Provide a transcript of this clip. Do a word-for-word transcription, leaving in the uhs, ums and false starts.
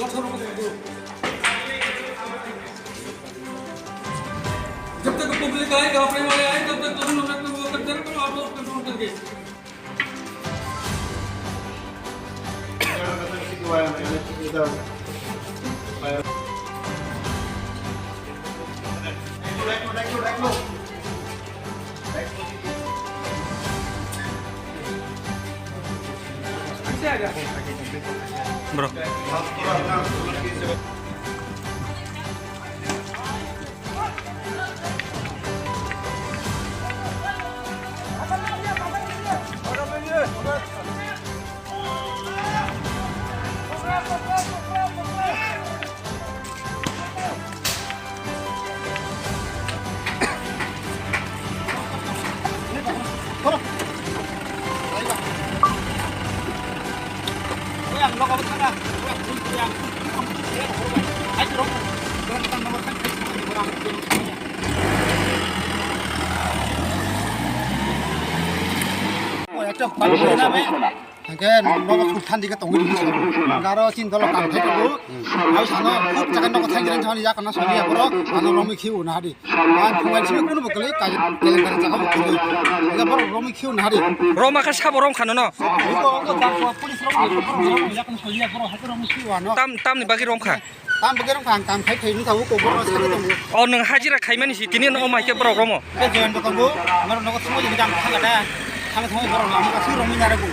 जब तक पब्लिक आएगा, अपने वाले आए, तब तक दोनों लोग को वो करते रहो, आप लोग कंट्रोल करके। Bro. Hingke nogo suk thandi ke tongwi rwdi se. Garo chin dolo kam thai tongo. Ai sano khub jaga nogo thai jang thani yak na sali ya boro. Ano romwi khiu na hadi. Ang thumai simi kunu bokoli kai kelen kelen jaga bokoli. Ya boro romwi khiu na hadi. Roma kha sabo rom khano no. Iko ko ta ko police romwi khiu na hadi. Tam, tamni bagwi rom kha. Tam bagwi rok ang kam khai khai ni thago, ko borok sai tongo. O nwng hajira khaimani si tini no mai khe borok romo. Ke join bo tongo, amar nogo thangwi jang thanga da. Thangwi thangwi borok no amar sui romwi narago.